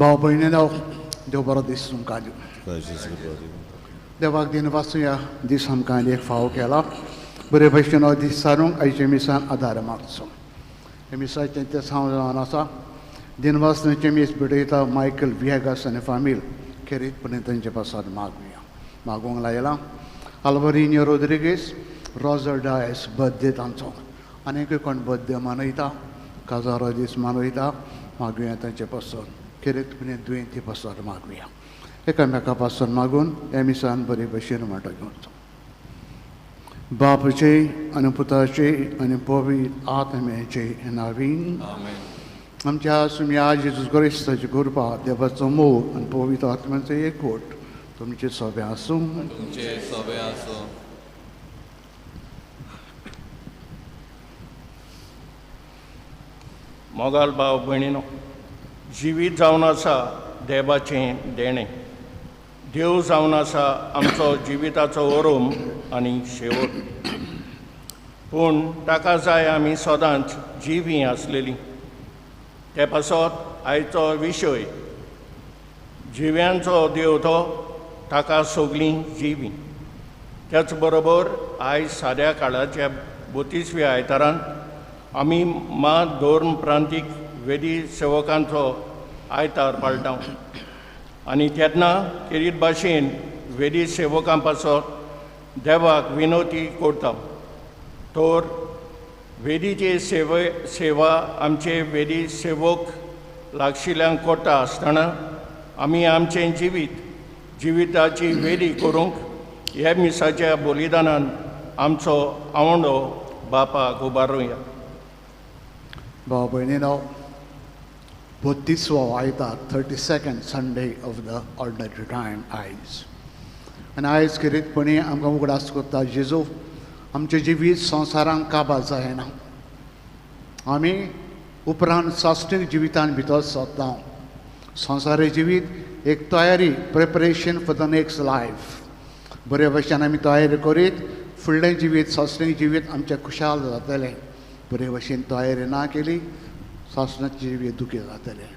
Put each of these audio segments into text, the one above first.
भाव भयणीनो, देव बरो दीस तुमकां दिवं. देवाक दिन वाचुया दीस आमकां एक फावो केला. बरे भशेन हो दीस सारूंक आयच्या मिसान आदार मागचो. हे मिसाचें तें हांव जावन आसा. दिनवासनाचें मीस भेटयता मायकल विहेगास आनी फामील खेरीतपणे तांचे पासत मागुया. मागूंक लायलां आल्वरिन्यो रोद्रिगीस, रॉजर डायस बर्थडे तांचो, आनीकूय कोण बर्थडे मनयता, काजारो दीस मनयता, मागुया तांचे पासून खेरीतपणे दुयेंती पासून मागुया. एकामेका पासून मागून ह्या मिसान बरे भशेन वांटो घेवचो. बापाचे आनी पुताचे आनी पवित्र आत्म्याचे नांवान आमच्या सुम्या जेजू क्रिस्ताची कृपा, देवाचो मोग आनी पवित्र आत्म्याचो एकवट तुमचे सोबे आसूं. तुमचे सोबे आसूं. मोगाल भाव भयणीनो, जिवीत जावन आसा देवाचें देणें. देव जावन आसा आमचो जिविताचो ओरोम आनी शेवट. पूण ताका जाय आमी सदांच जिवीं आसलेलीं. ते पासत आयचो विशय जिव्यांचो देव तो, ताका सगळीं जिवीं. त्याच बरोबर आयज साद्या काळाच्या 32व्या आयतारान आमी मा धर्म प्रांतीक वेदी सेवकांचो आयतार पाळटा आनी तेन्ना खेरीत भाशेन वेदी सेवकां पासत देवाक विनवती करता. तर वेदीचे सेवा आमचे वेदी सेवक लागशिल्ल्यांक करता आसतना आमी आमचें जिवीत जिविताची वेदी करूंक ह्या मिसाच्या बलिदानान आमचो आवंडो बापाक उबारुया. भाव भयणीनो, 32वो आयतार, 32nd Sunday of the ordinary time आयज. आनी आयज खेरीतपणी आमकां उगडास करता जेजू आमचें जिवीत संवसारांक काबार जायना. आमी उपरांत साश्टीक जिवितान भितर सरता. संवसारी जिवीत एक तयारी, preparation for the next life. बरे भशेन आमी तयारी करीत फुडलें जिवीत साश्टीक जिवीत आमचें खुशाल जातलें. बरे भशेन तयारी ना केली सासणाचें जिवीत दुखी जातलें.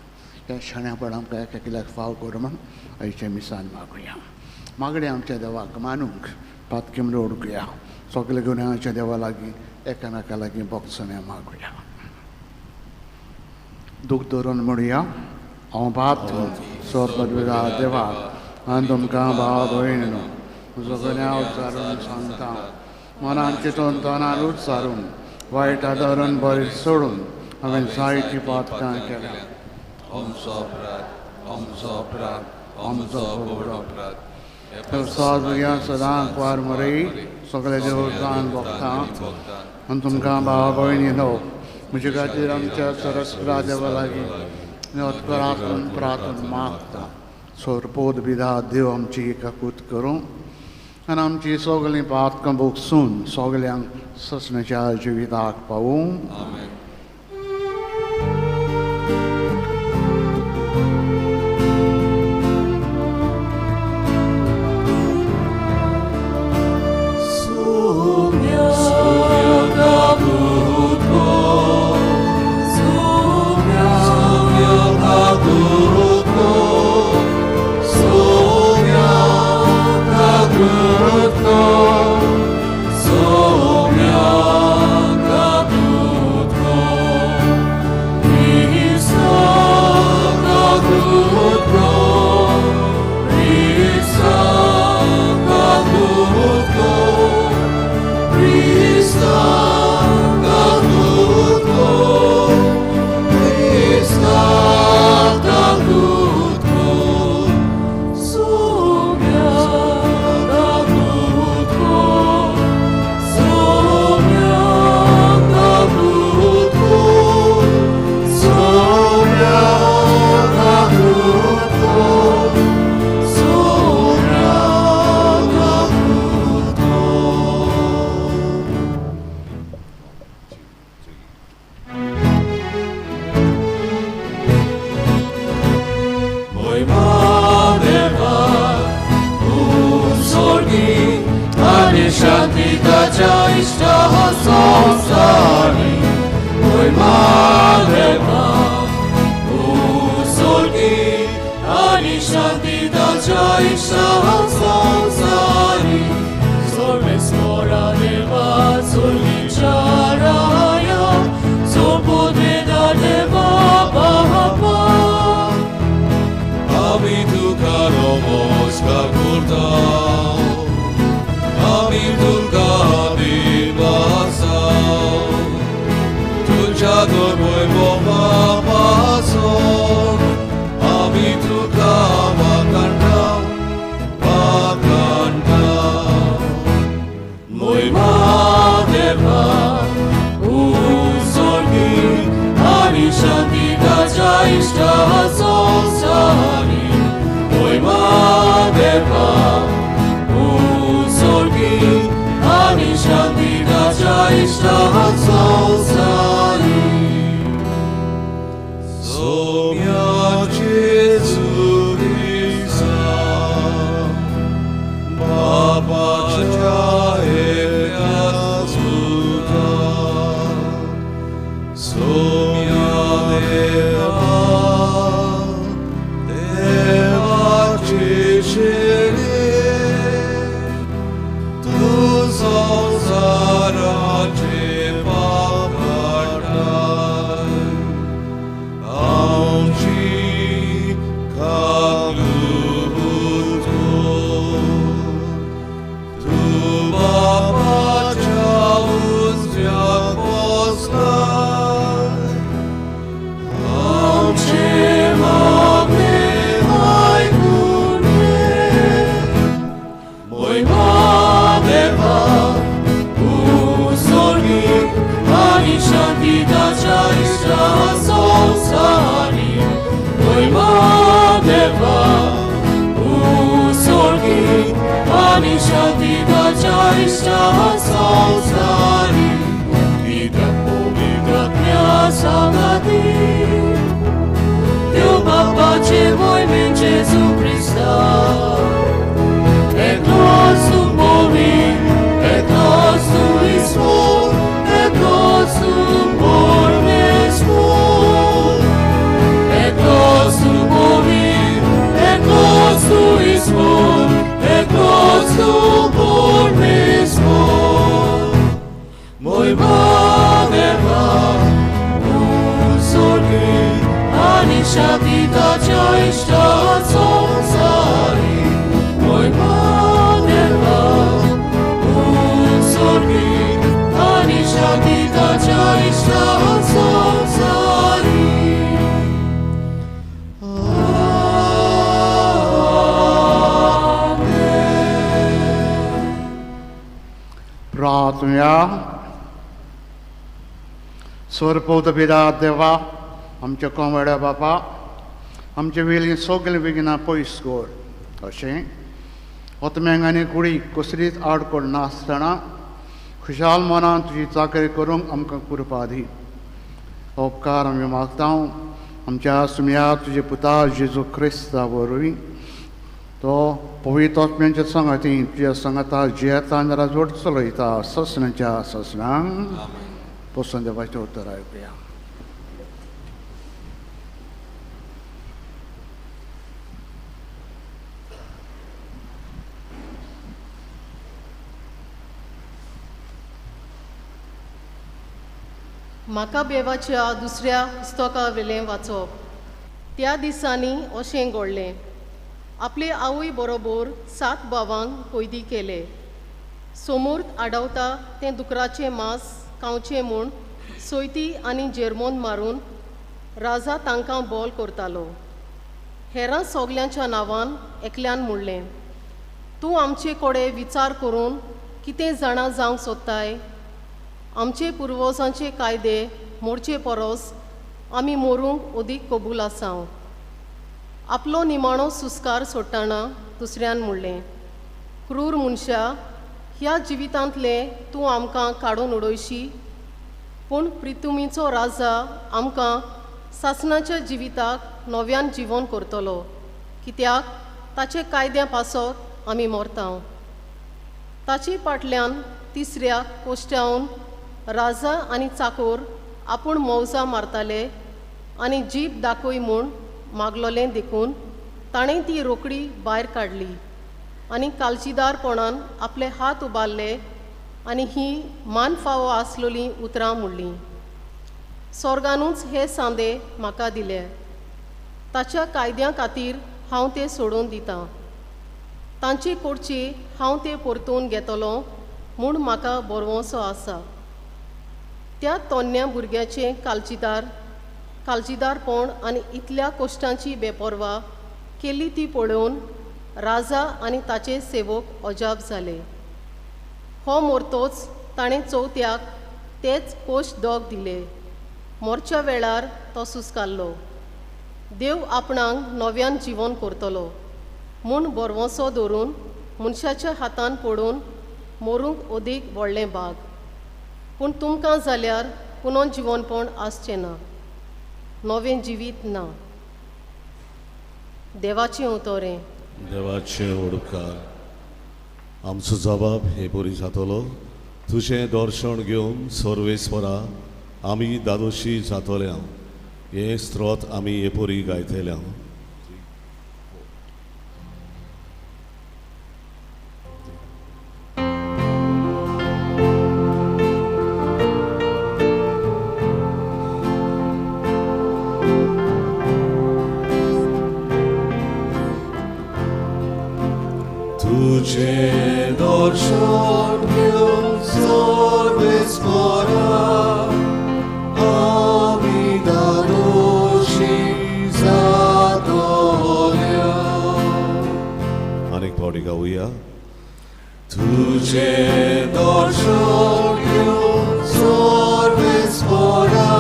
ह्या शाण्यापण आमकां एका किल्याक फाव करूं म्हण आयच्या मिसान मागुया. मागणें आमच्या देवाक मानूंक पातकी म्हणून ओडकुया. सगळे गुन्यांवाच्या देवा लागीं एकामेका लागीं बोगसण्या मागुया. दूख धरून म्हणुया, हांव भात स्वर्गदुता देवाक आनी तुमकां भाव भयणीनो म्हजो गुन्यांव उच्चारून सांगता. मनान चिंतून तनान उच्चारून वायट आदारून बरें सोडून हांवें जायतीं पातकां केल्या. आमचो अपराध, आमचो अपराध, आमचो व्हड अपराध. भुरग्यां सदां कुवार मरई सगळे देवतान भोगता आनी तुमकां भाव भयणीनो म्हजे खातीर आमच्या सरस्परा देवा लागीं प्रार्थन प्रार्थन मागता. सोरपोद बिदा देव आमची काकूत करूं आनी आमची सगळीं पातकां भोगसून सगल्यांक ससण्याच्या जिविताक पावूं. Good. इश्टा संवसारी मोयमा देवा उसोर्गी आनी शांती ताच्या इश्टा संवसारी सोर्वेस्वरा देवा सोर्गीच्या राया सोपुदेदा देवा बापा आमी तुका नमस्कार करता आमी तुका दिवासा तुझ्या धर्म पासो आमी तुका वाकांटा वाकांटा मोयमा देवा उसोर्गी आनी शांती ताच्या इश्टा संवसारी मोयमा देवा उसोर्गी आनी शांती ताच्या इश्टा संवसारी सोम्या जेजू क्रिस्ता बापाच्या एकल्या सुता सोम्या देवा देवाची शिरे तूं संवसाराचे पाप काडटाय आमची काकूत तूं बापाच्या उजव्याक बसलाय आमचे मागणें आयकून घे मोयमा देवा उसोर्गी आनी शांती ताच्या इश्टा संवसारी मोयमा देवा उसोर्गी आनी शांती ताच्या इश्टा संवसारी कित्याक पवित्र आत्म्या सांगाती देव बापाचे मोहिमेन जेजू क्रिस्ता एकलोच तूं मोवी एकलोच तूं ईश्वर एकलोच तूं परमेश्वर एकलोच तूं मोवी एकलोच तूं ईश्वर एकलोच तूं परमेश्वर मोयमा देवा उसोर्गी आनी शांती ताच्या इश्टा संवसारी मोयमा देवा उसोर्गी आनी शांती ताच्या इश्टा संवसारी. प्रार्थुया. स्वरपौत पिता देवा आमच्या कोंबड्या बापा आमचे वेलीं सगळीं विघ्नां पयस कर अशें ओतम्यांक आनी कुडीक कसलीच आडखळ नासतना खुशाल मनान तुजी चाकरी करूंक आमकां कृपा दी. उपकार आमी मागता आमच्या सुमया तुजे पुता जेजू क्रिस्ता वरवीं तो पवित्र आत्म्यांच्या संगाती तुज्या सांगाता जियेता आनी राजवट चलयता ससनाच्या ससनांक. पसंत देवाचें उतर आयकुया. म्हाका बेवाच्या दुसऱ्या पुस्तका वेलें वाचप. त्या दिसांनी अशें घडलें, आपले आवय बरोबर 7 भावांक कैदी केले. सोमूर्त आडवता तें दुकराचें मांस खावचें म्हूण सोयती आनी जेरमोन मारून राजा तांकां बोल करतालो. हेरां सगल्यांच्या नांवान एकल्यान म्हणलें, तूं आमचे कडेन विचार करून कितें जाणा जावंक सोदताय? आमचे पुर्वजांचे कायदे मोडचे परस आमी मरूंक अदीक कबूल आसाव. आपलो निमाणो सुस्कार सोडटना दुसऱ्यान म्हणलें, क्रूर मनशा, ह्या जिवितांतलें तूं आमकां काडून उडयशी, पूण प्रितुमीचो राजा आमकां सासणाच्या जिविताक नव्यान जिवन करतलो, कित्याक ताचे कायद्या पासत आमी मरता. ताचे फाटल्यान तिसऱ्या कोश्टावन राजा आनी चाकोर आपूण मौजा मारताले आनी जीप दाखय म्हूण मागलोलें देखून ताणें ती रोकडी भायर काडली आनी कालचीदारपणान आपले हात उबारले आनी ही मान फावो आसलेलीं उतरां म्हणलीं, स्वर्गानूच हे सांदे म्हाका दिले, ताच्या कायद्या खातीर हांव ते सोडून दितां, तांचे कोडचे हांव ते परतून घेतलो म्हूण म्हाका बरवसो आसा. त्या तोन्न्या भुरग्याचें कालचीदारपण आनी इतल्या कश्टांची बेपर्वा केली ती पळोवन राजा आनी ताचे सेवक अजाप जाले. हो मोरतोच ताणें चवथ्याक तेच कोश दोग दिले. मोरच्या वेळार तो सुस्कारलो, देव आपणाक नव्यान जिवन करतलो म्हूण बरवसो धरून मनशाच्या हातान पडून मरूंक अदीक व्हडलें भाग, पूण तुमकां जाल्यार पुनोन जिवनपण आसचें ना, नवें जिवीत ना. देवाचें उतरें. देवाचें उपकार. आमचो जबाब हे परी जातलो, तुजें दर्शन घेवन सर्वेस्वरा आमी दादोशी जातले. हें स्त्रोत आमी हे परी गायतले. तुझे दर्शन घेवन सर्वेस्परा आमी दादोशी जातले. आनीक फावटी गावया. तुझे दर्शन घेवन सर्वेस्परा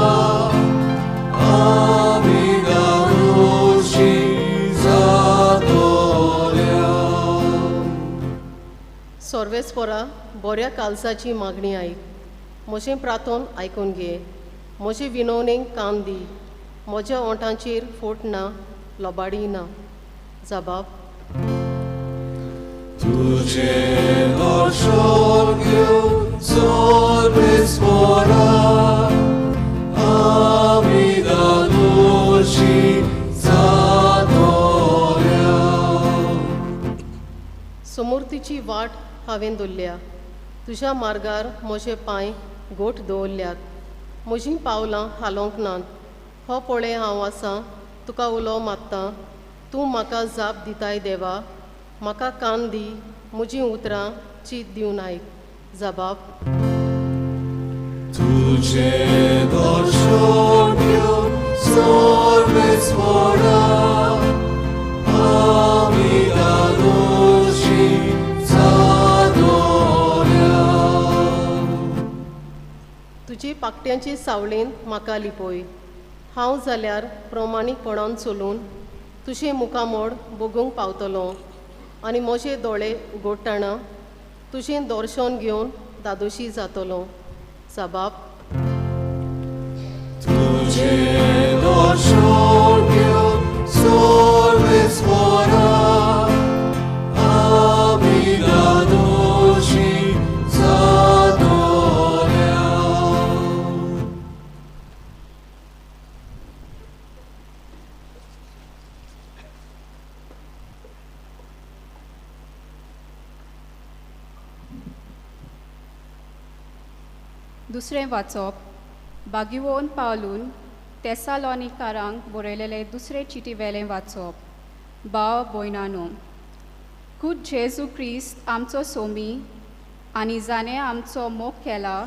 आमी दादोशी जातले. सर्वेस्परा बऱ्या कालसाची मागणी आयक, म्हजें प्रार्थन आयकून घे, म्हजे विनवणेक कान दी, म्हज्या ओंठांचेर फोट ना, लबाडी ना. जबाब. तुझे दर्शन घेवन सर्वेस्परा आमी दादोशी जातले. समूर्तीची वाट हांवें दवरल्या, तुज्या मार्गार म्हजे पांय गोठ दवरल्यात, म्हजीं पावलां हालोवंक नात. हो पळय हांव आसां, तुका उलो मारतां, तूं म्हाका जाप दिताय देवा, म्हाका कान दी, म्हजीं उतरां चीत दिवन आयक. जबाब. तुझे दर्शन घेवन सर्वेस्परा आमी दादोशी जातले. तुजी पाकट्यांची सावळेन म्हाका लिपय, हांव जाल्यार प्रमाणीकपणान चलून तुजें मुखामोड बगूंक पावतलो आनी म्हजे दोळे उगडटना तुजें दर्शन घेवन दादोशी जातलो. जबाब. तुझे दर्शन घेवन सर्वेस्परा आमी दादोशी जातले. दुसरें वाचप बागिवोन पावलून तेसालोनिकारांक बरयलेले दुसरे चिटी वेलें वाचप. भाव भयणानो, खूद जेजू क्रिस्त आमचो सोमी आनी जाणें आमचो मोग केला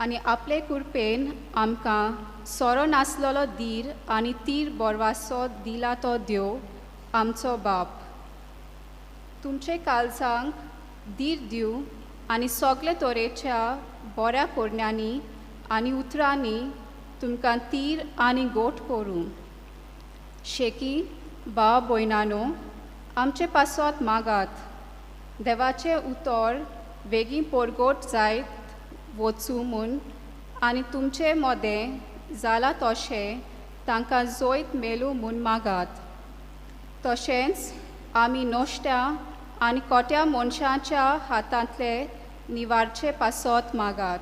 आनी आपले कृपेन आमकां सोरो नासलेलो धीर आनी तीर बोरवासो दिला तो देव आमचो बाप तुमचे काळजांक धीर दिवं आनी सगळे तरेच्या बऱ्या कोरण्यांनी आनी उतरांनी तुमकां तीर आनी गोठ करूं. शेकी भाव भयणानो, आमचे पासत मागात, देवाचें उतर बेगीन पोरगोट जायत वचूं म्हूण आनी तुमचे मदें जालां तशें तांकां जैत मेळूं म्हूण मागात. तशेंच आमी नश्ट्या आनी कोट्या मनशांच्या हातांतले निवारचे पासत मागात,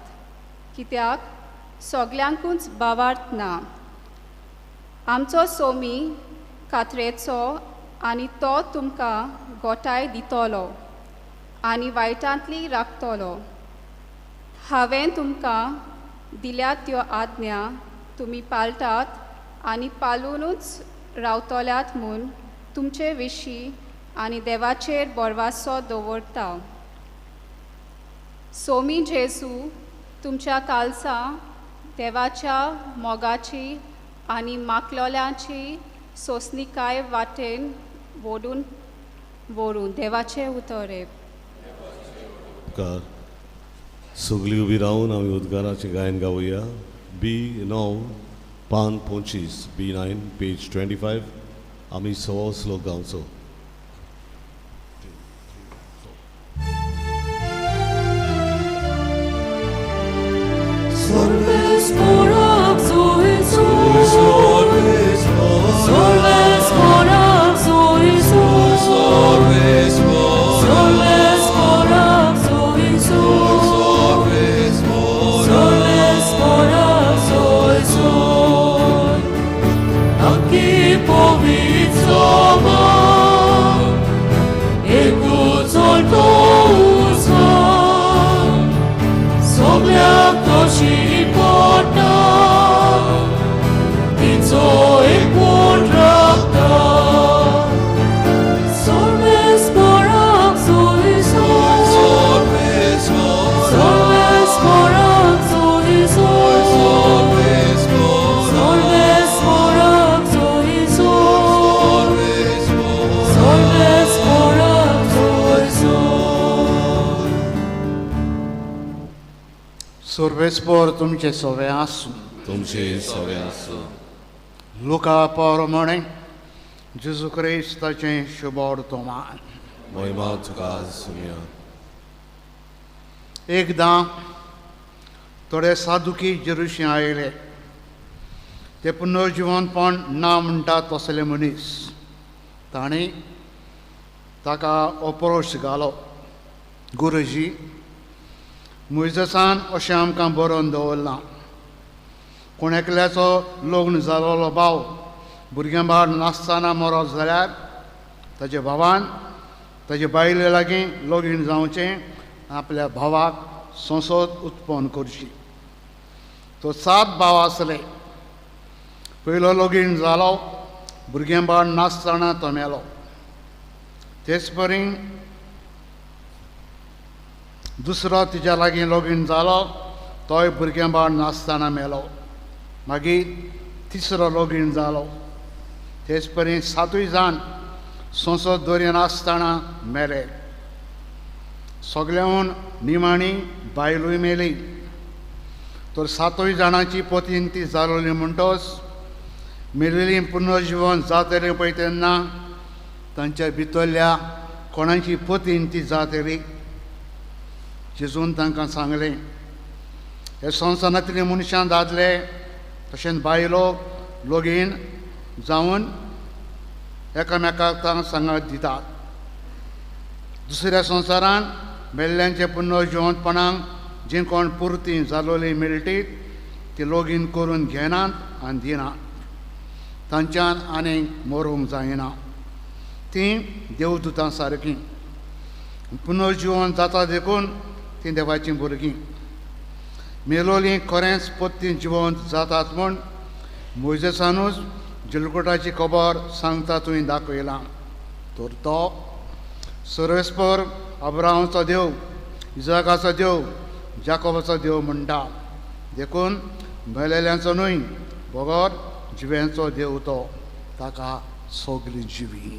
कित्याक सगल्यांकूच भावार्थ ना. आमचो सोमी कात्रेचो आनी तो तुमकां गोठाय दितलो आनी वायटांतली राखतलो. हांवें तुमकां दिल्या त्यो आज्ञा तुमी पाळटात आनी पालुनूच रावतल्यात म्हूण तुमचे विशीं आनी देवाचेर भरवासो दवरता. सोमी जेजू तुमच्या कालसा देवाच्या मोगाची आनी माकलोल्याची सोंसणीकाय वाटेन वोडून व्हरूं. देवाचें उतर हें. सगळीं उबी रावन आमी उद्गाराचें गायन गावया. बी 9 पान 25, B9 page 25. आमी सवो श्लोक गावचो. सर्वेस्पर तुमचे सवे आसूं. तुमचे सवे आसूं. लुका परमणे जेजू क्रिस्ताचें शुभवर्तमान. महिमा तुका सुनिया. एकदां थोडे साधुकी जेरुशी आयले. ते पुनर्जिवनपण ना म्हणटा तसले मनीस. तांणी ताका अप्रोश घालो, गुरुजी, मोयजेसान अशें आमकां बरोवन दवरलां, कोण एकल्याचो लग्न जालोलो भाव भुरग्यां बाळ नासतना मरत जाल्यार ताच्या भावान ताजे बायले लागीं लगीन जावचें, आपल्या भावाक संसद उत्पन्न करची. तो 7 भाव आसले. पयलो लगीन जालो, भुरग्यां बाळ नासतना तो मेलो. तेच परी दुसरो तिच्या लागीं लगीन जालो, तोय भुरग्यां बाळ नासतना मेलो. मागीर तिसरो लगीन जालो. तेच परी 7 जाण संसद दवरिनासतना मेले. सगळ्याहून निमाणी बायलूय मेली. तर 7 जाणांची पतीन ती जालोली म्हणटच मेलेली पुनर्जिवन जातलें पळय तेन्ना तांच्या भितरल्या कोणाची पतीन ती जातली. जेजून तांकां सांगलें, हे संवसारांतली मनशां दादले तशेंच बायलो लगीन जावन एकामेकाक तांकां सांगात दितात. दुसऱ्या संवसारान मेल्ल्यांचे पुनर्जिवंतपणाक जी कोण पुरती जालोली मेळटीत ती लगीन करून घेनात आनी दिनात. तांच्यान आनीक मरूंक जायना. तीं देवदूतां सारकीं पुनर्जिवन जाता देखून तीं देवाचीं भुरगीं. मेलोलीं खरेंच परतीं जिवंत जातात म्हूण मोयजेसानूच जिलकुटाची खबर सांगता तुवें दाखयलां. तर तो सर्वेस्पर अब्राहामाचो देव, इजाकाचो देव, जाकोबाचो देव म्हणटा. देखून मेलेल्यांचो न्हय बगर जिव्यांचो देव तो. ताका सगळी जिवी.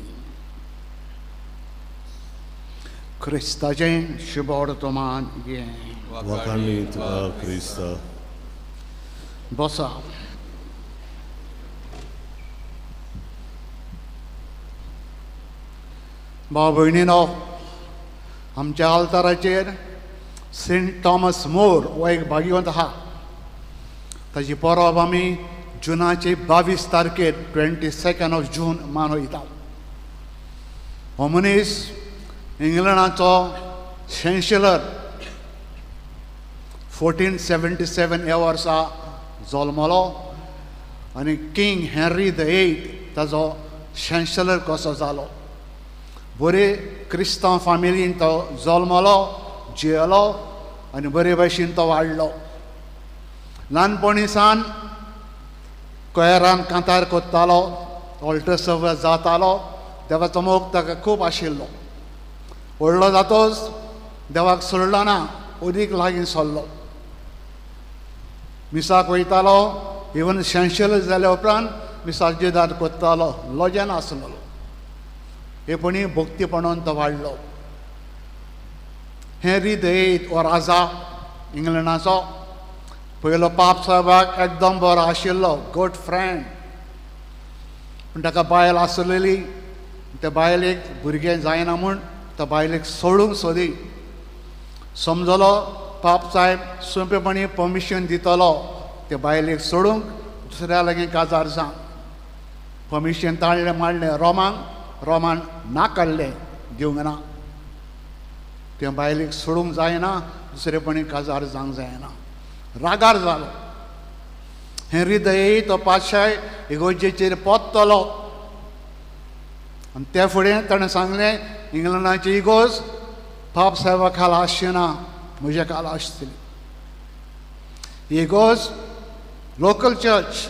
क्रिस्ताचें शुभवर्तमान हें. वाखाणणी तुका क्रिस्ता. बसा. भाव भयणीनो, आमच्या आल्ताराचेर सेंट थॉमस मोर हो एक भाग्यवंत आहा. ताची परब आमी जुनाचे 22 तारखेर 22 जून मनयतात. हो मनीस इंग्लंडाचो चॅन्सलर 1477 ह्या वर्सा जल्मलो आनी किंग हेनरी the eight ताजो चॅन्सलर कसो जालो. बरे क्रिस्तांव फामिलीन तो जल्मलो, जियेलो आनी बरे भशेन तो वाडलो. ल्हानपणी सावन कोयरान कांतार कोत्तालो, ऑल्टर सर्व जातालो. देवाचो मोग ताका खूब आशिल्लो. व्हडलो जातोच देवाक सोडलो ना, अदीक लागीं सरलो. मिसाक वयतालो, इवन चॅन्सलर जाल्या उपरांत मिसाक जिदाद कोत्तालो, लॉजन आसलेलो. हे पणी भक्तीपणान तो वाडलो. हेनरी the eight हो राजा इंग्लंडाचो पयलो पाप साहेबाक एकदम बरो आशिल्लो, गुड फ्रेंड. पूण ताका बायल आसलेली, त्या बायलेक भुरगें जायना म्हूण त्या बायलेक सोडूंक सोदी. समजलो पाप साहेब सोंपेपणी परमिशन दितलो त्या बायलेक सोडूंक, दुसऱ्या लागीं काजार जावंक. परमिशन ताणलें माडलें रोमांक, रोमान ना काडलें, दिवंक ना. त्या बायलेक सोडूंक जायना, दुसरेपणी काजार जावंक जायना. रागार जालो हेनरी the eight तो पातशाय इगोर्जेचेर पोत्तलो आनी त्या फुडें ताणें सांगलें, इंग्लंडाची इगोर्ज पाप साहेबा खाला आसची ना, म्हज्या खाला आसतली. इगोर्ज लोकल चर्च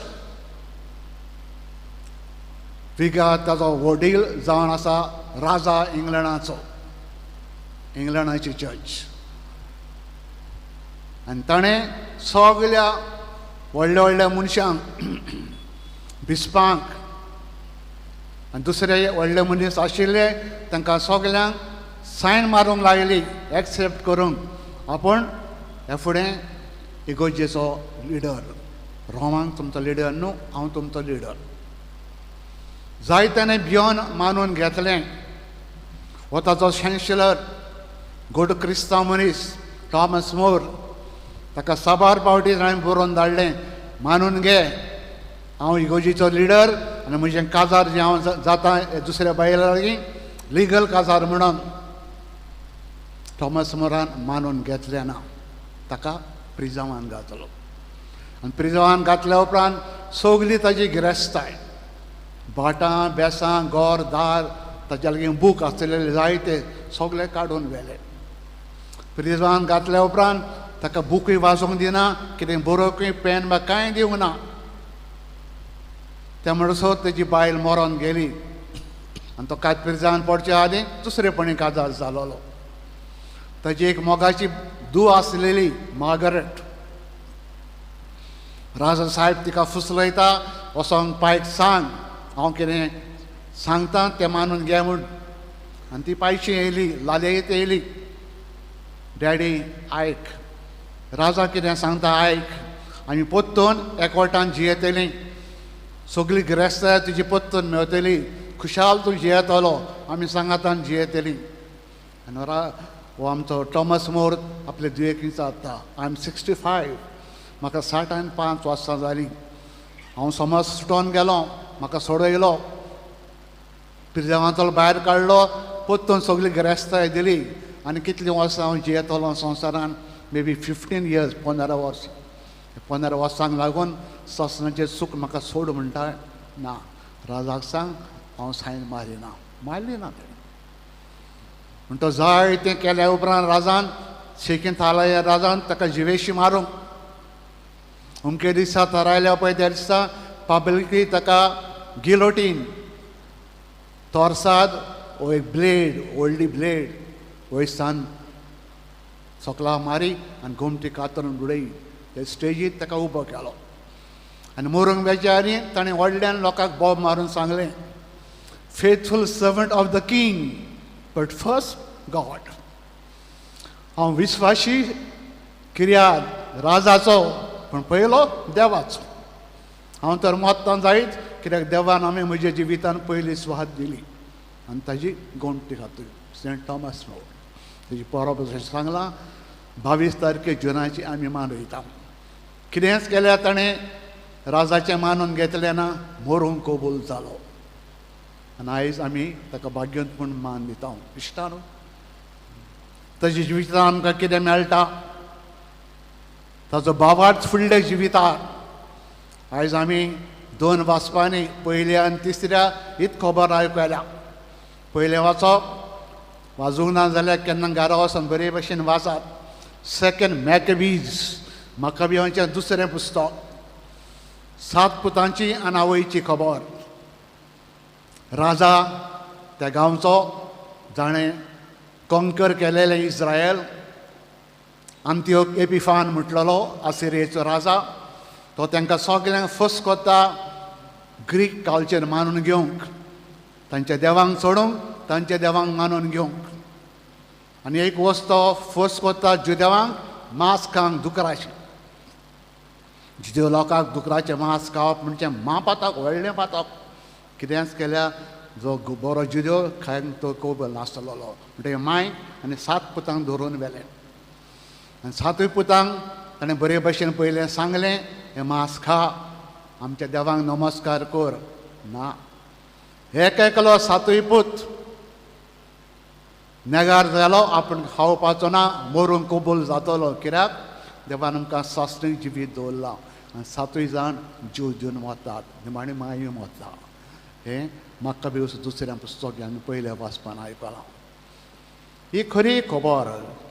विगा ताजो वडील जावन आसा राजा इंग्लंडाचो, इंग्लंडाची चर्च. आनी ताणें सगल्या व्हडल्या व्हडल्या मनशांक, बिस्पांक आनी दुसरे व्हडले मनीस आशिल्ले तांकां सगल्यांक सायन मारूंक लागली, एक्सेप्ट करूंक आपूण ह्या फुडें इगोर्जेचो लिडर. रोमांक तुमचो लिडर न्हू, हांव तुमचो लिडर. जाय ताणें भियोन मानून घेतलें. हो ताचो चॅन्सलर गुड क्रिस्तांव मनीस थॉमस मोर, ताका साबार पावटी ताणें बरोवन धाडलें, मानून घे हांव इगोर्जेचो लिडर आनी म्हजें काजार जें हांव जाता दुसऱ्या बायला लागीं लिगल काजार म्हणून. थॉमस मोरान मानून घेतलें ना, ताका प्रिजवान घातलो. आनी प्रिजवान घातल्या उपरांत सगली ताजी गिरेस्ताय, भाटां बेसां गोर दार ताज्या लागीं बूक आसलेले जायते सगळे काडून व्हेले. प्रिजवान घातल्या उपरांत ताका बुकूय वाचूंक दिना, कितें बरोवंकूय पेन बा कांय दिवंक ना. त्या म्हणसर तेजी बायल मरोन गेली आनी तो कांय प्रिजान पडचे आदीं दुसरेपणी काजार जालोलो. ताजी एक मोगाची धूव आसलेली मार्गरेट. राजा साहेब तिका फुसलयता, वचोन पायक सांग हांव कितें सांगता तें मानून घे म्हूण. आनी ती पायशी येयली, लालेत येयली, डॅडी आयक, राजा कितें सांगता आयक, आमी पोत्तून एकवटान जियेतली, सगळी गिरेस्ताय तुजी पोत्तून मेवतली, खुशाल तूं जियेतलो, आमी सांगातान जियेतली. आनी हो आमचो टॉमस मोर आपले दुयेक विचारता, I am 65, म्हाका 65 वर्सां जालीं, हांव समज सुटोन गेलो, म्हाका सोडयलो, प्रिजवांतलो भायर काडलो, पोत्तून सगळी गिरेस्ताय दिली आनी कितलीं वर्सां हांव जियेतलो संवसारान, मे बी 15 इयर्स, 15 वर्सां. 15 वर्सांक लागून ससनाचें सूख म्हाका सोड म्हणटा ना. राजाक सांग हांव सायन मारिना, मारली ना तेणें. पूण तो जाय तें केल्या उपरांत राजान शेकीन थारायल्या, राजान ताका जिवेशी मारूंक अमके दिसा थारायल्या पळय त्या दिसा पब्लिकली ताका गिलोटीन तोरसाद वो एक ब्लेड, व्हडली ब्लेड वयर सान सकला मारी आनी गोमटी कातरून उडयी. ते स्टेजीर ताका उबो केलो आनी मरूंक वेच्या आनी ताणें व्हडल्यान लोकांक बोब मारून सांगलें, faithful servant of the king but first God. हांव विस्वाशी किर्याद राजाचो पूण पयलो देवाचो. हांव तर मत्तान जायत कित्याक देवान आमी म्हज्या जिवितान पयली स्वाद दिली. आनी ताजी गोमटी खातूय सेंट थॉमस मोर ताजी परब अशें सांगलां, 22 तारखे जुनाची आमी मनयता. कितेंच केल्यार ताणें राजाचें मानून घेतलें ना, मरूंक कबूल जालो. आनी आयज आमी ताका भाग्यवंत म्हूण मान दिता. इश्टानो, ताज्या जिवितान आमकां कितें मेळटा? ताचो बाबाच फुडल्या जिवितार. आयज आमी दोन वाचपांनी पयल्या आनी तिसऱ्या हीच खबर आयकल्या. पयलें वाचप वाजूंक ना जाल्यार केन्ना घरा वचून बरे भशेन वाचात. सेकंड मॅकबीज, मकाबियांचें दुसरें पुस्तक, 7 पुतांची आनी आवयची खबर. राजा त्या गांवचो जाणें कॉन्कर केलेलें इस्रायल, आंतियोक एपिफान म्हटलेलो आसिरियेचो राजा, तो तांकां सगल्यांक फस कोता ग्रीक कल्चर मानून घेवंक, तांच्या देवांक सोडूंक तांच्या देवांक मानून घेवंक. आनी एक वस्त तो फोर्स कोता जुदेवांक मांस खावंक दुकराचें. जुदेव लोकांक दुकराचें मांस खावप म्हणजे म्हापातक, व्हडलें पातक. कितेंच केल्यार जो बरो जुदेव खायन तो कोबल नासतलो. म्हणटकीर माय आनी 7 पुतांक धरून व्हेलें आनी 7 पुतांक ताणें बरे भशेन पयलें सांगलें, हें मांस खा, आमच्या देवांक नमस्कार कर. ना, एक एकलो 7 पूत नेगार जालो, आपूण खावपाचो ना, मरूंक कबूल जातलो. कित्याक देवान आमकां सासणीक जिवीत दवरलां आनी 7 जाण जीव दिवन वतात, निमाणी मायूय वता. हें मक्काबेवस दुसऱ्या पुस्तक आमी पयल्या वाचपान आयकलां. ही खरी खबर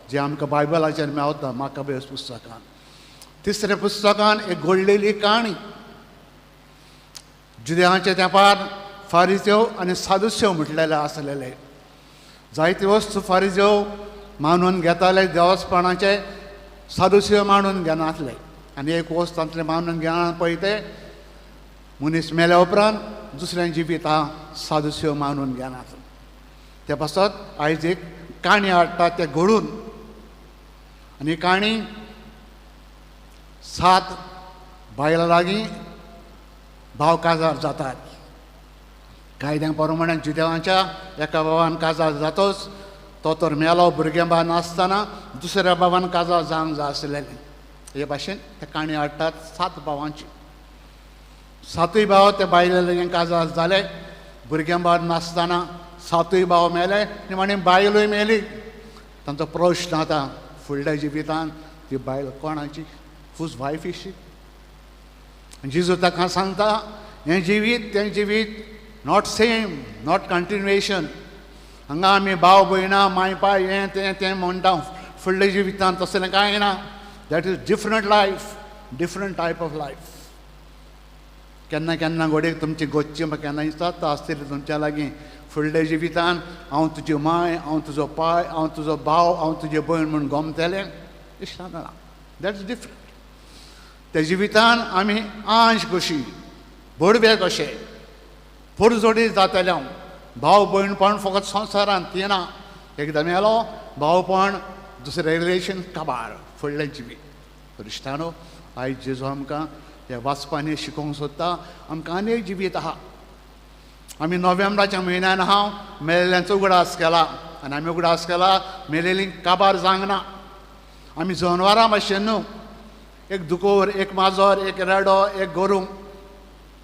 जी आमकां बायबलाचेर मेवता मक्काबेवस पुस्तकान. तिसऱ्या पुस्तकान एक घडलेली काणी. जुदेवांच्या तेंपार फारिज्यो आनी सादुस्यो म्हटलेले आसलेले. जायते वस्तू फारिज्यो मानून घेताले देवस्पणाचे, सादुस्यो मानून घेनासले. आनी एक वस्त तांतलें मानून घेना पळय ते मनीस मेल्या उपरांत दुसऱ्यां जिवितां सादुस्यो मानून घेनासले. ते पासत आयज एक काणी हाडटा ते घडून. आनी काणी 7 बायलां लागीं भाव काजार जातात. कायद्या प्रमाणे जुदेवांच्या एका बाबान काजार जातोच तो तर मेलो भुरगें बा नासतना दुसऱ्या बाबान काजार जावंक जाय आसलेलें. हे भाशेन ते काणी हाडटात 7 भावांची. 7 भाव ते बायले लागीं काजार जाले, भुरगें बा नासतना 7 भाव मेले आनी बायलूय मेली. तांचो प्रश्न आतां फुडल्या जिवितान ती बायल कोणाची, हुज वायफ is she. जेजू ताका सांगता हें जिवीत तें जिवीत not same, not continuation. हांगा आमी भाव भयणां माय पाय हें तें तें म्हणटा, फुडल्या जिवितान तसलें कांय ना. That is different life, different type of life. केन्ना केन्ना घडयेक तुमची गोच्ची म्हाका केन्ना दिसता तो आसतली तुमच्या लागीं फुडल्या जिवितान हांव तुजी माय, हांव तुजो पाय, हांव तुजो भाव, हांव तुजी भयण म्हूण गोमतलें इश्टा ना. That is different. त्या जिवितान आमी आंश कशी बोडवे कशे पोरजोडी जातले. हांव भाव भयणपण फकत संवसारांत ती ना, एकदां मेलो भावपण दुसरें रिलेशन काबार फुडलें जिवीत. इश्टानो आयज जेजू आमकां ह्या वाचपांनी शिकोवंक सोदता. आमकां आनी एक जिवीत आहा. आमी नोव्हेंबराच्या म्हयन्यान हांव मेल्ल्यांचो उगडास केला आनी आमी उगडास केला मेलेलीं काबार जावंक ना. आमी जनवरां भाशेन न्हू, एक दुकोर, एक माजर, एक रेडो, एक गोरूं.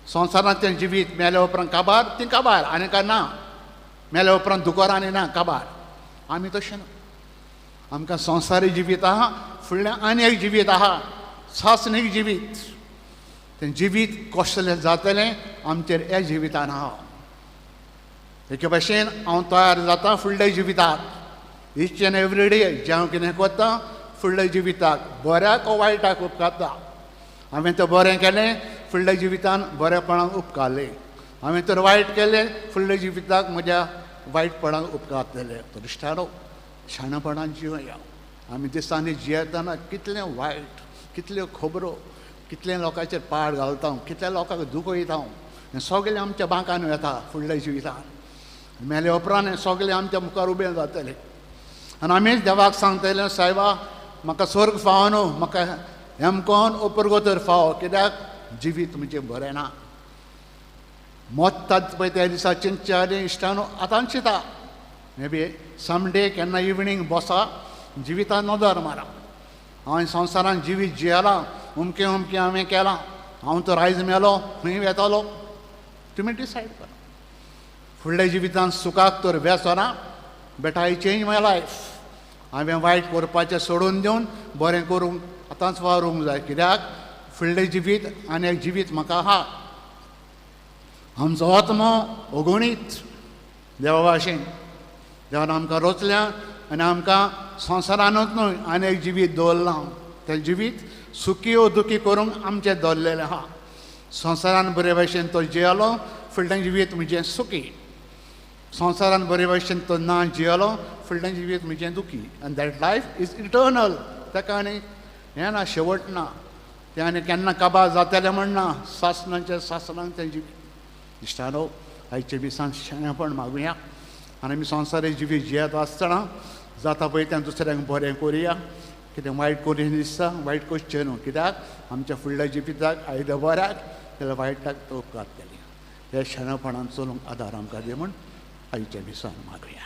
संवसारांत तें जिवीत मेल्या उपरांत काबार, ती काबार आनी काय ना. मेल्या उपरांत दुकोर आनी ना काबार. आमी तशें ना. आमकां संवसारी जिवीत आहा, फुडलें आनी एक जिवीत आहा, सासणीक जिवीत. तें जिवीत कसलें जातलें आमचेर ह्या जिवितान आहा. एके भाशेन हांव तयार जाता फुडल्या जिविताक. इच एन्ड एवरी डे जें हांव कितें करता फुडल्या जिविताक बऱ्याक वो वायटाक उपकारता. हांवें तें बरें केलें फुडल्या जिवितान बरेपणाक उपकारलें, हांवें तर वायट केलें फुडल्या जिविताक म्हज्या वायटपणाक उपकारतलें. तर इश्टानो शाणपणान जिवया. आमी दिसांनी जियेतना कितलें वायट, कितल्यो खबरो, कितले लोकांचेर पाड घालता, कितल्या लोकांक दुखयता, हें सगळें आमच्या बांकान वेता फुडल्या जिवितान. मेले उपरांत हें सगळें आमच्या मुखार उबें जातलें आनी आमीच देवाक सांगतलें, सायबा म्हाका स्वर्ग फावो न्हू, म्हाका हेमकोन ओपरगोतर फावो, कित्याक जिवीत म्हजें बरें ना. मोत्तात पळय त्या दिसा चिंतच्या आनी इश्टानो आतां चिंता. मे बी समडे केन्ना इवनींग बसा जिवितान नदर मारा, हांवें संवसारान जिवीत जियेलां, अमकें अमकें हांवें केलां, हांव तर आयज मेलो खंय वेतलो, तुमी डिसायड करा. फुडल्या जिवितान सुखाक तर वेचना, but I change my life. हांवें वायट करपाचें सोडून दिवन बरें करूंक आतांच वावरूंक जाय, कित्याक फुडलें जिवीत आनी एक जिवीत म्हाका आहा. आमचो आत्मो अगणीत देवा भाशेन देवान आमकां रचल्या आनी आमकां संवसारानूच न्हय आनी एक जिवीत दवरलां. तें जिवीत सुखी ओ दुखी करूंक आमचें दवरलेलें आहा. संवसारान बरे भाशेन तो जियेलो, फुडलें जिवीत म्हजें सुखी. संवसारान बरे भाशेन तो ना जियेलो, फुडलें जिवीत म्हजें दुखी. आनी that life is eternal. ताका आनी हें ना, शेवट ना. तें आनी केन्ना काबार जातलें म्हण ना. सासणाचें सासणान तें जिवीत. इश्टानो, आयच्या दिसान शाणेपण मागुया आनी आमी संवसारी जिवीत जियेत आसतना जाता पळय तें दुसऱ्यांक बरें करुया. कितें वायट करून दिसता, वायट करचें न्हू, कित्याक आमच्या फुडल्या जिविताक आयद बऱ्याक जाल्यार वायटाक तो उपकार केली. ह्या शाणेपणान चलूंक आदार आमकां दी म्हूण आयच्या दिसान मागुया.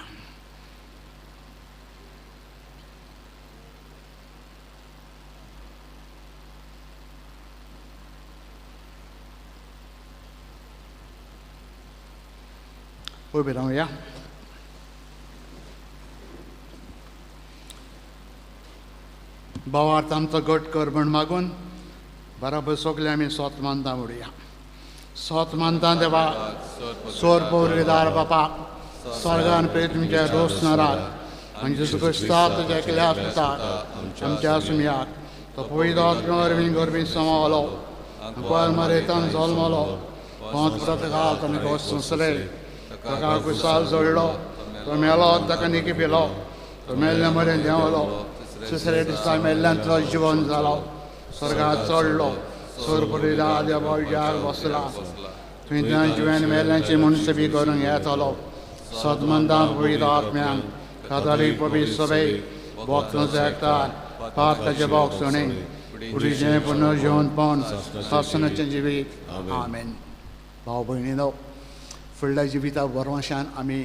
उबे रावया. भावार्थ आमचो गट कर म्हण मागून बराबर सगळे आमी सोत मानता म्हणुया. सोत मानता देवा, सोर पवित्र बापा, स्वर्गान प्रेत तुमच्या रोस नरात आनी जेजू क्रिस्ता तुज्या एकल्या पुताक आमच्या सुमयाक तो पवित्र आत्म्या वरवीं गर्भीत समावलो, कुंवार मरेतान जल्मलो, पोंत प्रतघात आनी घोस सोंसले, ताका कुसाल जोडलो, तो मेलो, ताका निकी पिलो, तो मेल्ल्या मरेन देंवलो, तिसऱ्या दिसा मेल्ल्यांतलो जिवन जालो, स्वर्गात चडलो, सोर पवित्र देवा बसला, थंय त्या जिवेन मेल्ल्यांची मनसबी करूंक येतलो. सदमंदान पवित्र आत्म्यान काताली पवित्र सभे भक्तांचो एकठार पापाचें भोगसणें कुडीचें पुनर्जीवनपण सासणाचें जिवीत. आमेन. भाव भयणीनो, फुडल्या जिविता बरवशान आमी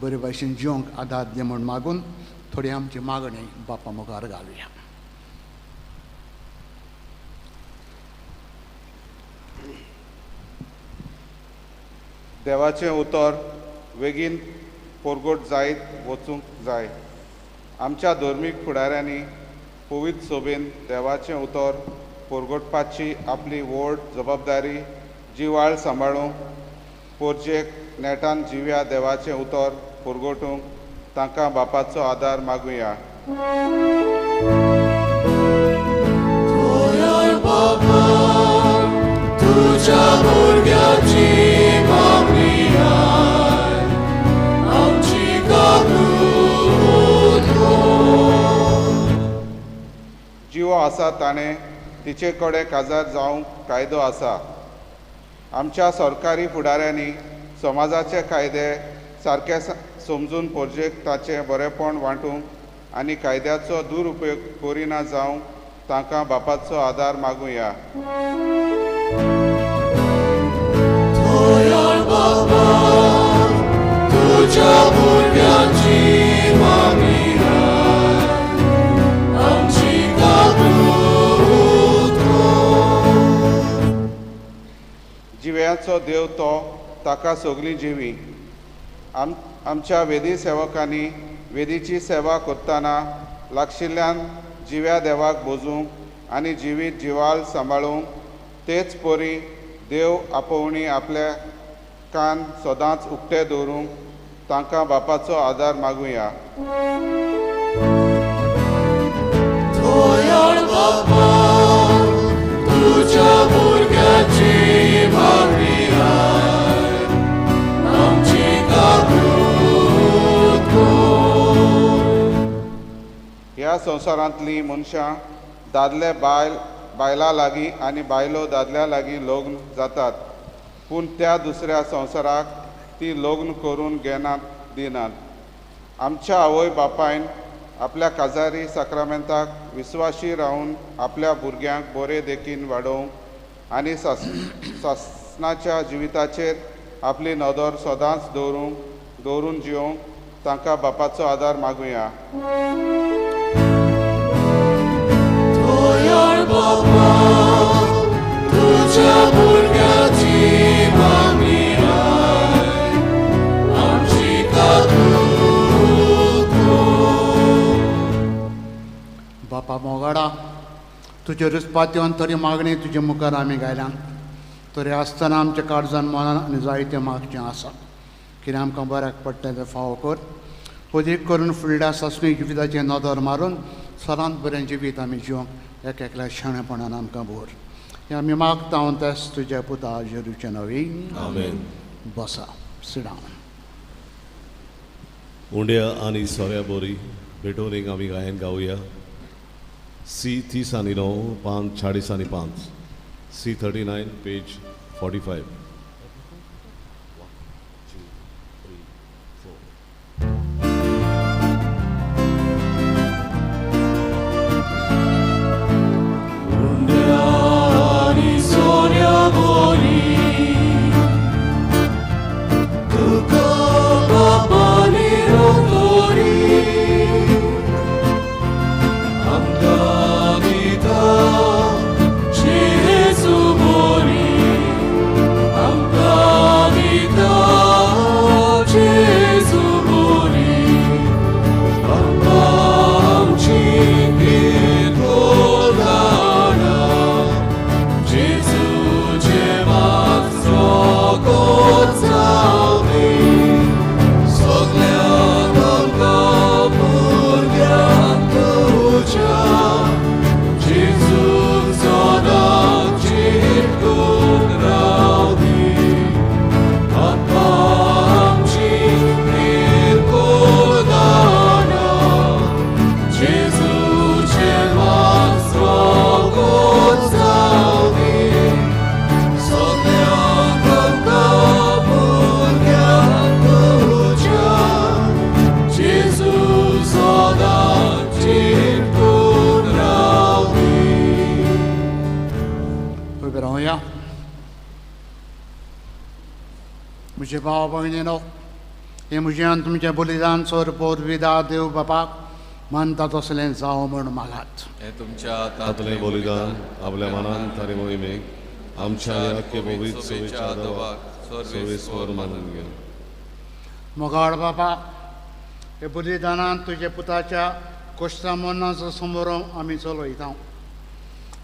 बरे भाशेन जिवंक आदार दी म्हूण मागून थोडी आमची मागणी बापा मुखार घालुया. देवाचें उतर वेगीन परगट जायत वचूंक जाय. आमच्या धर्मीक फुडाऱ्यांनी पवित्र सभेन देवाचें उतर परगटपाची आपली व्हड जबाबदारी जिवाळ सांबाळूंक पोरजेक नेटान जिव्या देवाचें उतर परगटूंक तांकां बापाचो आदार मागुया. तुज्या भुरग्याची मागणी आमची कबूल कर. जिवो आसा ताणें तिचे कडेन काजार जावंक कायदो आसा. आमच्या सरकारी फुडाऱ्यांनी समाजाचे कायदे सारके समजून पोरजेक ताचें बरेपण वांटूंक आनी कायद्याचो दुरुपयोग करिना जावंक तांकां बापाचो आदार मागुया. बाबा तुज्या भुरग्याची मागणी आमची कबूल कर. जिव्याचो देव तो ताका सगळीं जिवी. आमच्या वेदी सेवकांनी वेदीची सेवा करतना लागशिल्ल्यान जिव्या देवाक बोजूंक आनी जिवीत जिवाल सांबाळूंक तेच परी देव आपोवणी आपल्या कान सदांच उक्ते दवरूंक तांकां बापाचो आदार मागुया. दयाळ बापा तुज्या भुरग्याची मागणी आमची कबूल कर. ह्या संवसारांतलीं मनशां दादले बायलां लागीं आनी बायलो दादल्या लागीं लग्न जातात, पूण त्या दुसऱ्या संवसाराक ती लग्न करून घेनात दिनात. आमच्या आवय बापायन आपल्या काजारी साक्रामेंताक विस्वाशी रावन आपल्या भुरग्यांक बरे देखीन वाडोवंक आनी सासणाच्या जिविताचेर आपली नदर सदांच दवरून जिवंक तांकां बापाचो आदार मागुया. दयाळ बापा तुज्या भुरग्याची मागणी आमची कबूल कर. बापा मोगाडा, तुजे रुजपात्योन तरी मागणी तुजे मुखार आमी गायल्यान तरी आसतना आमच्या काळजान मनान आनी जायतें मागचें आसा कितें आमकां बऱ्याक पडटा तें फावो कर अदीक करून फुडल्या सासणी जिविताचेर नदर मारून सदांच बरें जिवीत आमी जिवंक एक एकल्या शाणेपणान आमकां भर हें आमी मागता तेच तुज्या पुता जेरूचें नवी. आमेन. बसा सिडावन. उंड्या आनी सोऱ्या बोरी भेटोवणेक आमी गायन गावया. सी 30 आनी 9 पान 40 आनी 5 C 39 page 45. 1 2 3 4. म्हजे भाव भयणीनो हें म्हजें आनी तुमचें बलिदान सोर पोरविदा देव बापाक मानता तसलें जावं म्हूण मागात. हें तुमच्या हातांतलें बलिदान आपल्या मनान तारी मोहिमेक आमच्या ह्या पवित्र सभेच्या देवाक सर्वेस्पर मानून घे. मोगाळ बापा हे बलिदानान तुज्या पुताच्या कोश्टा मरणाचो समोर आमी चलयता.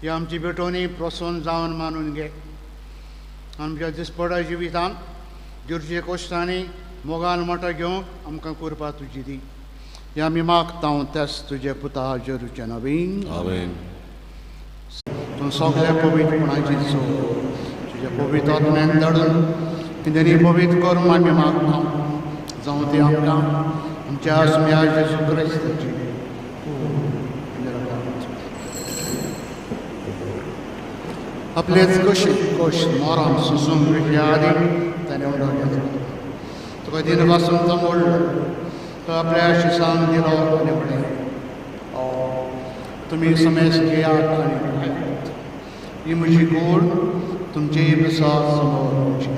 ही आमची भेटवणी प्रसन्न जावन मानून घे. आमच्या दिसपड्या जिवितान जुरचे कोश्टांनी मोगान मोटो घेवंक आमकां कृपा तुजी दी. हे आमी मागता तेच तुजे पुता जेरूचें नवीन. आमेन. तूं सगळ्या पवित्रपणाची सो तुज्या पवित्र आत्म्यान धाडून कितें पवित्र करून आमी मागता जावं ती आमकां आमच्या आसम्या जेजू क्रिस्ताची आपलेच कशी कोश मोराम सुसूंक मेळच्या आदी ताणें उडो घेतलो. तुका दिनवासून तो मोडलो तो आपल्या शिसान दिलो आनी म्हणलें तुमी समेस घेयात आनी खायात. ही म्हजी गोड तुमचेय प्रसाद समोर वचची.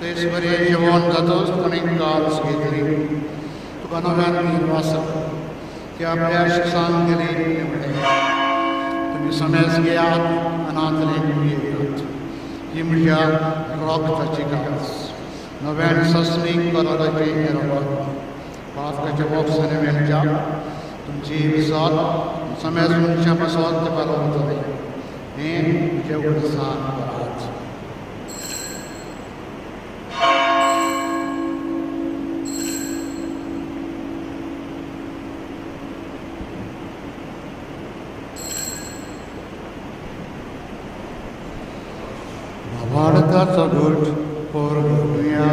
तेच बरें जेवण जातच ताणें कास घेतली तुका नव्यान निर्वासक ती आपल्या शिसान दिली आनी म्हणलें तुमी समेस घेयात अनाथले पियेयात. ही म्हज्या रक्ताची कास नव्यान सस्नीक कराराची रगत पातकाच्या बॉक्सांनी मेळच्या तुमची विसात समेस मनशां पासत ते पालवतले हें म्हजें उडसान करात. भारताचो घट पोरगुया.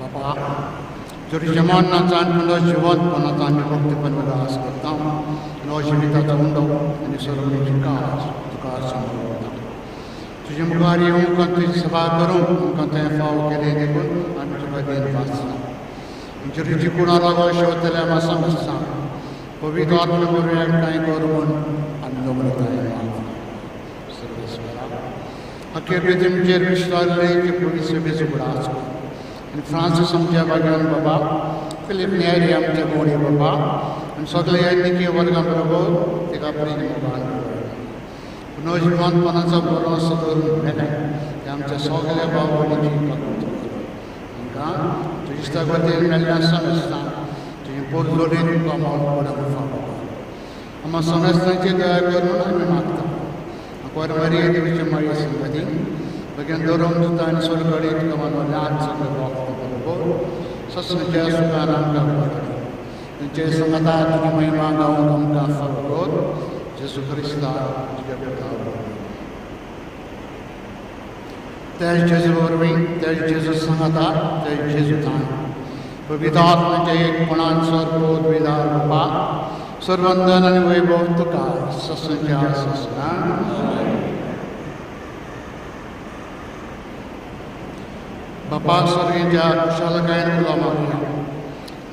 बाबा जरी मरणाचा आनी जिवंतपणाचा आमी भक्तीपण आस करता जिविताचो उंडो आनी सर्वणीची काज तुका समर्पता. तुजे मुखार येवंक तुजी सभा करूंक आमकां तें फाव केलें देखून आमी तुका देन वाचता. आमच्या रुची कुणा लागो शेवतल्या मासा मस्ता पवित्र आत्म्या वरवीं एकठांय कर म्हूण आमी नम्रतायेन मागता. सर्वेस्परा, अखेर तुमचेर विश्वासलेचे पवित्र सेवेचो उगडास कर आनी फ्रांसीस आमच्या भाग्यान बाबा, फिलीप नेरी आमच्या गोडी बाबा आनी सगळे निकी वर्गां बरोबर ताका प्रेम मोगान पुनर्जिवंतपणाचो भरोसो धरून मेले ते आमच्या सगळ्या भाव भयणीची काकूत कर. तांकां तुज्या इश्टा वतीन मेल्ल्या समेस्तांक तुजी पोरजोडीन तुका मोल फावो कर. आमकां समेस्तांची दया कर म्हूण आमी मागता. आंकवार मारये देवीचे माळये संगती भगेन धरून दुता आनी सोरगडी तुका मानवल्या आज सगळे भक्त बरोबर ससच्या सुखान आमकां वाडय. तांचे सांगाता तुजी महिमा गावंक आमकां फावो कर. जेजू क्रिस्ता तुज्या पुता वरवीं. त्याच जेजू वरवीं, त्याच जेजू सांगाता, त्याच जेजूतान पवित्र आत्म्याच्या एकपणान सर्वोद्विधार बाबा सर्वंदन आनी वैभव तुका ससच्या ससना. बापा सर्गेच्या कुशालकायेन उलो मारुया.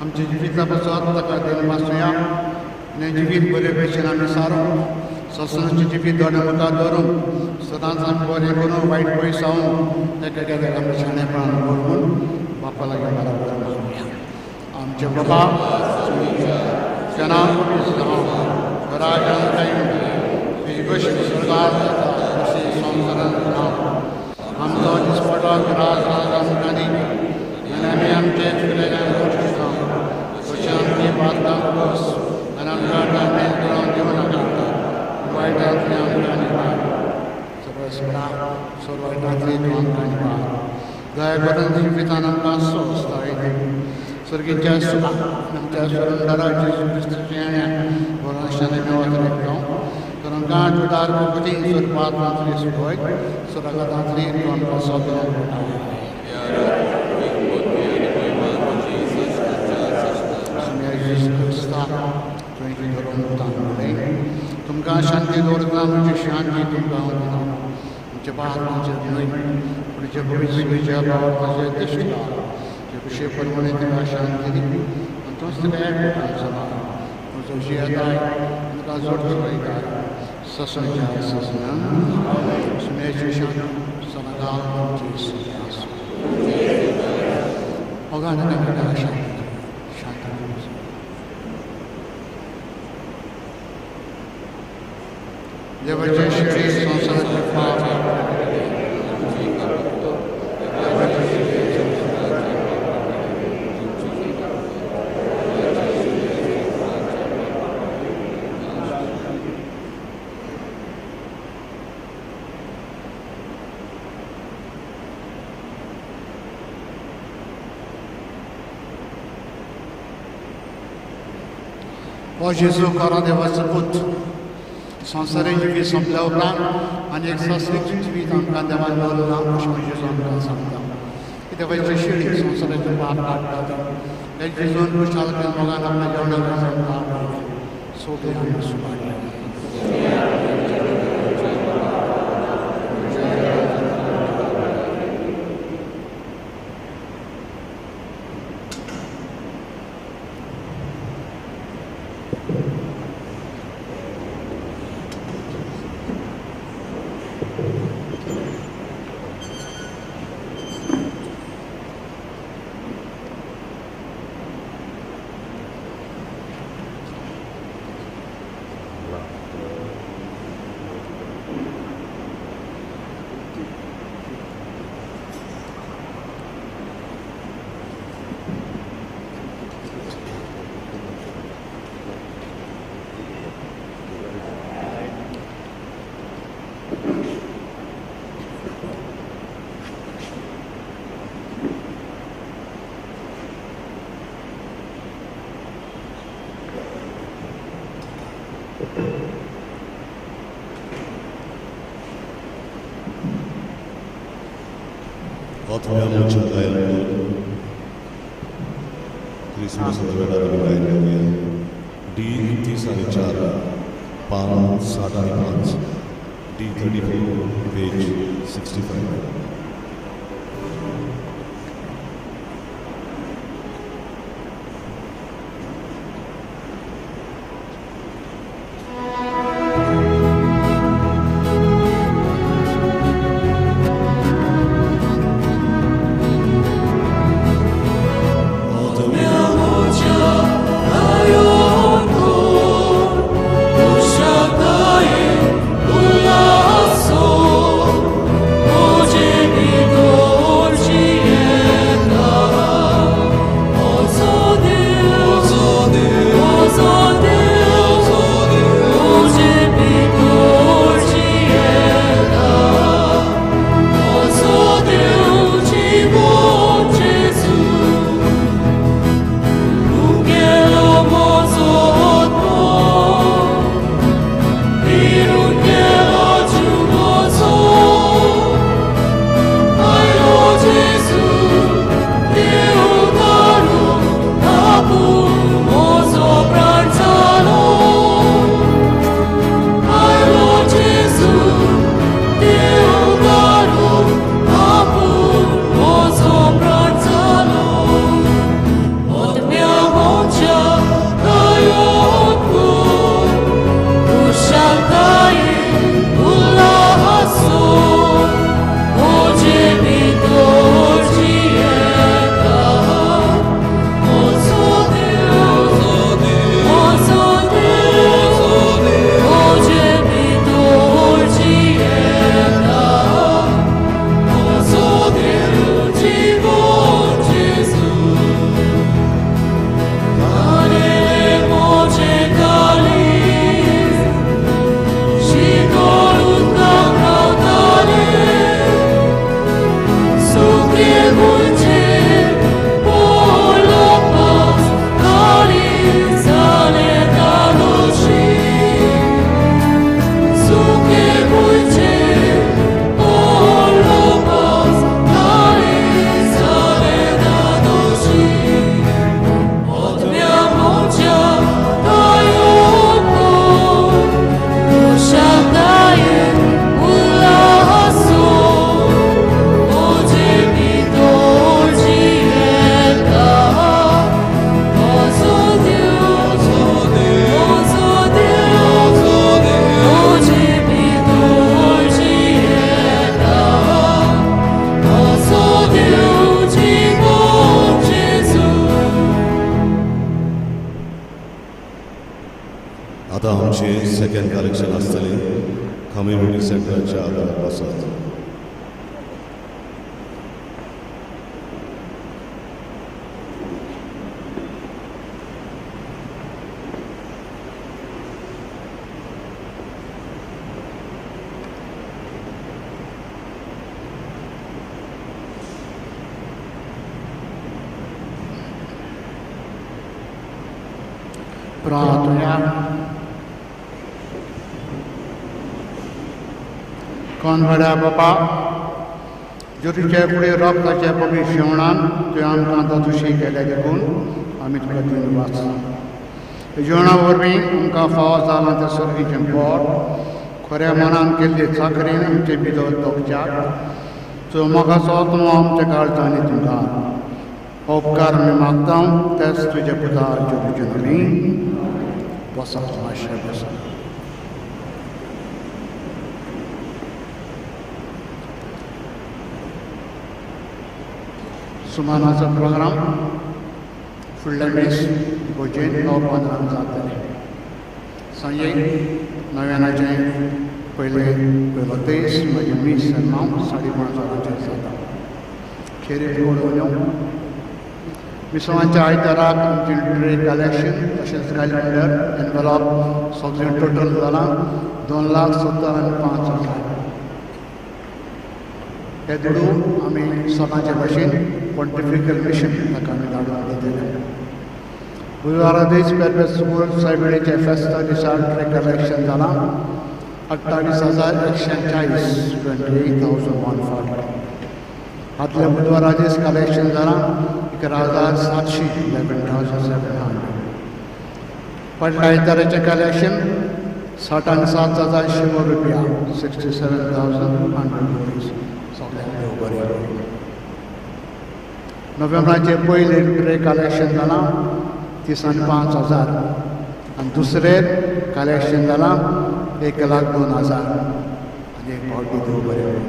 आमच्या जिविता पासत ताका देन वाचुया आनी जिवीत बरे भशेन आमी सारूंक ससनाचें जिवीत दोळे मुखार धरून सदांच आमी बरें करून वायट पयस जावन एका एका आमी शाणेपणान व्हर म्हूण बापा लागीं बराबर मागुया. आमचे बाबा तुज्या नांव पवित्र जावं, राज्य तुजी कशी स्वर्गांत जाता तशी संवसारांत जावं. आमचो दिसपटो ग्रास आज आमकां दी आनी आमी आमचे चुकलेल्यान दोश दिता तशें आमची पात्रां बस आनी आमकां मेल करून दिवं नाका, वायटांतली आमकां निवार. सर्वेस्परा, सर्व वायटांतली तूं आमकां निवार. दया करून जिवितान आमकां स्वस्थताय दी. सर्गीच्या सुखान आमच्या सुरंदरा जेजू क्रिस्ताच्या भरोशान आमी वाचरेकलो. कारण गांठ उदार बुद्धी स्वरूपांतली सुखय स्वरांतली तूं आमकां सदां जेजू क्रिस्ता तुवें धरून तांदूळ तुमकां शांती दवरता, म्हजी शांती तुमकां हांव दिता. तुमच्या पापांचेर न्हय पूण जे भविश्याच्या भावार्थाचेर दिश्टी जे खुशे प्रमाणे तुमकां शांती दी आनी तूंच तुका एकठांय सदां तुजो जियेताय तुमकां जोड चलयता ससनाच्या ससना. सुम्याची शांती सदां तुमची सदां आसूं. मोगान एकामेकाक शांती शांती. देवाचे शेळी संवसाराचे पाप हो जेजू खरो देवाचो पूत संवसारीक जिवीत सोंपल्या उपरांत आनी एक संवसारीक जिवीत आमकां देवान दवरलां अशें जेजू आमकां सांगता. देवाची शेळी संवसाराचें पाप काडटा ते जेजून खुशालकायेन मोगान आपल्या जेवणाक आमकां आपयलें. सगळें आमी सुबाडलें. आत्म्याच्या गायन क्रिसमस वेळार आमी गायन घेवया. डी 31 आनी 4 पान 60 आनी 5 डी 34 पेज 65. आमचें सेकंड कलेक्शन आसतलें कम्युनिटी सेंटराच्या आदारात बसत. प्रार्थना. कोण व्हड्या बापा, ज्योतीचे फुडें रक्ताच्या पवित्र जेवणान तुवें आमकां दादोशी केल्या देखून आमी तुका दिनवास. जेवणा वरवीं आमकां फावो जालां तें सर्गीचें पोट खऱ्या मनान केल्ले चाकरीन आमचे भितर दोगच्याक सो मोगाचो तूं आमच्या काळजांनी तुमकां उपकार आमी मागता तेच तुजे पुता ज्योतीचे नवी. बसा मातशें बसा. सुमानाचो प्रोग्राम फुडल्या मीस भोजेन 9:15 जातलें. सांजे नव्यानाचें पयले पयलो दीस मागीर मीस 9 5:30 वरांचेर जाता. खेरीत घडोवन मिसवांच्या आयताराक आमची ट्रे कलेक्शन तशेंच कॅलेंडर एनवेलॉप सगळें टोटल जालां 2,75,000. हे दुडू आमी सदांचे भाशेन पोंटिफिकल मिशन ताका आमी धाडून दितले. बुधवारा दीस पेरपेस स्कूल सायबिणीचें फेस्ता दिसा ट्रे कलेक्शन जालां 28,140 28,140. आदल्या बुधवारा दीस कलेक्शन जालां 11,700 11,700. फाटल्या आयताराचें कलेक्शन 67,100 रुपया 67,100 रुपीज. सगळ्यांक देव बरें करूं. नोव्हेंबराचे पयले ट्रे कलेक्शन जालां 35,000 आनी दुसरें कलेक्शन जालां 1,02,000. आनी एक फावटी देव बरें करूं.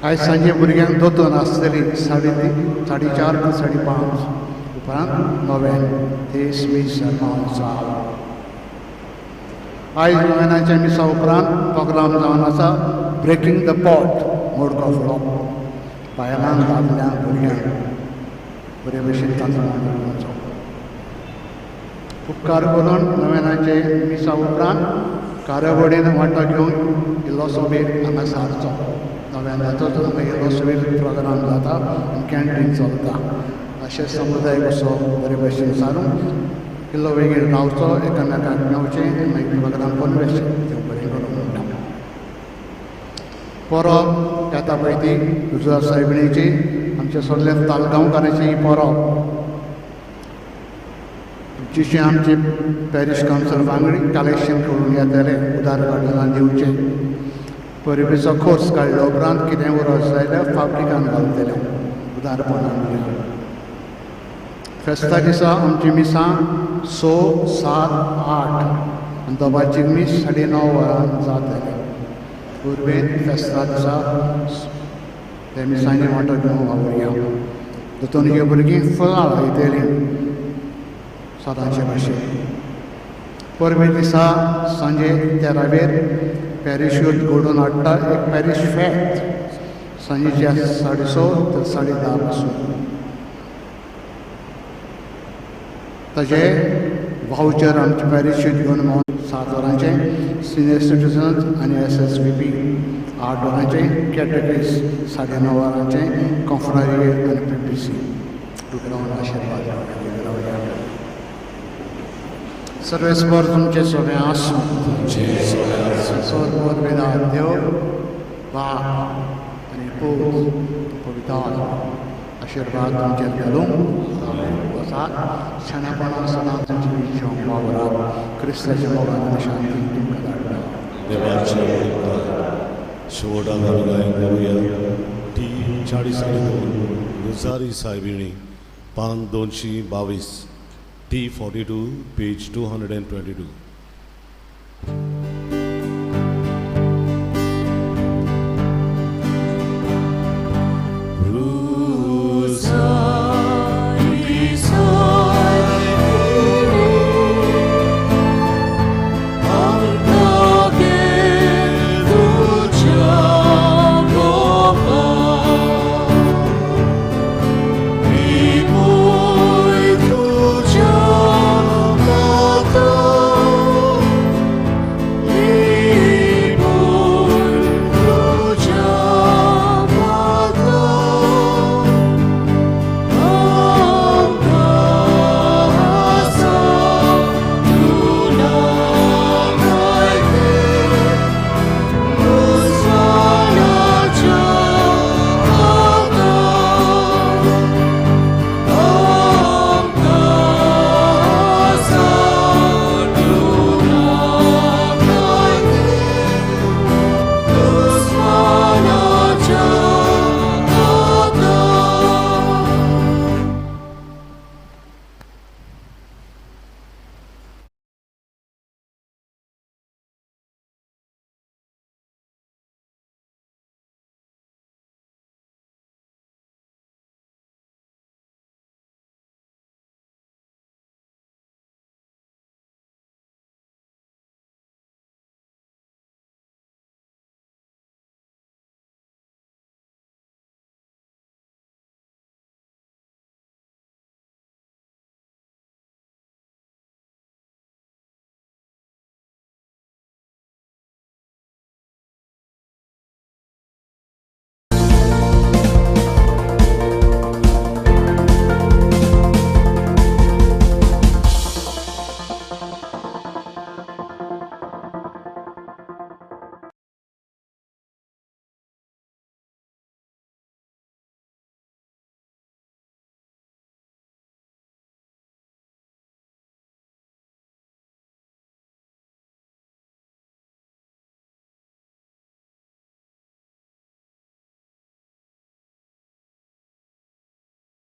आयज सांजे भुरग्यांक दोतोन आसतली 4:30 ते 5:30. उपरांत नोव्हेन 23 मीस 9. आयज नोव्हेनाच्या मिसा उपरांत प्रोग्राम जावन आसा ब्रेकींग the pot मोडको फोडप. बायलांक दादल्यांक भुरग्यांक बरे भशेन तांचो मांडो. उपकार करून नोव्हेनाचे मिसा उपरांत कार्यावळीन वांटो घेवन इल्लोसो वेळ हांगा सारचो. नव्यानाचोच हांगा इल्लोसो वेळ प्रोग्राम जाता आनी कॅन्टीन चलता. अशें समुदाय कसो बरे भशेन सारून इल्लो वेगळी रावचो, एकामेकांक मेवचें आनी मागीर प्रोग्राम करून वचचें. देव बरें करूं म्हणटा. परब येता पळय ती गुजरात सायबिणीची आमच्या सगल्या तालगांवकारांची ही परब. जिशें आमचे पॅरीश कावन्सील वांगडी कलेक्शन करून येतले उदार काडून दिवचें. परबेचो खर्च काडल्या उपरांत कितें उरत जाल्यार फाब्रिकान घालतले उदारपणान. फेस्ता दिसा आमची मिसां 6, 7, 8 आनी दोबाची मीस 9:30 वरां जातलें. उर्बेन फेस्ता दिसा ते मिसांनी वांटो घेवन वावुरया. दोतोन भुरगीं फुलां लायतलीं सदांचे भाशेन. परबे दिसा सांजे 13वेर पॅरिशूत घडोवन हाडटा एक पॅरीश फेस्त सांजेच्या 6:30 ते 10:30 पासून. ताजे वावचर आमचे पॅरिशूत घेवन 7 वरांचें सिनियर सिटीजन्स आनी SSVP 8 वरांचें कॅटेगरीज 9:30 वरांचें कॉन्फ्रारी आनी PPC. डुकरावन आशिर्वाद. सर्वेस्पर तुमचे सगळें आसूं. सर्व देव बाप आनी पूत पवित्र आशिर्वाद तुमचेर घालूं. वचात शाणेपणान सदां तुमची जिव वावरात. क्रिस्ताच्या मोगान आनी शांतीन तुमकां धाडटा. देवाचे शेवटाक आमी गायन करुया टी 40 गुजारी सायबिणी पान 222 T 42 page 222.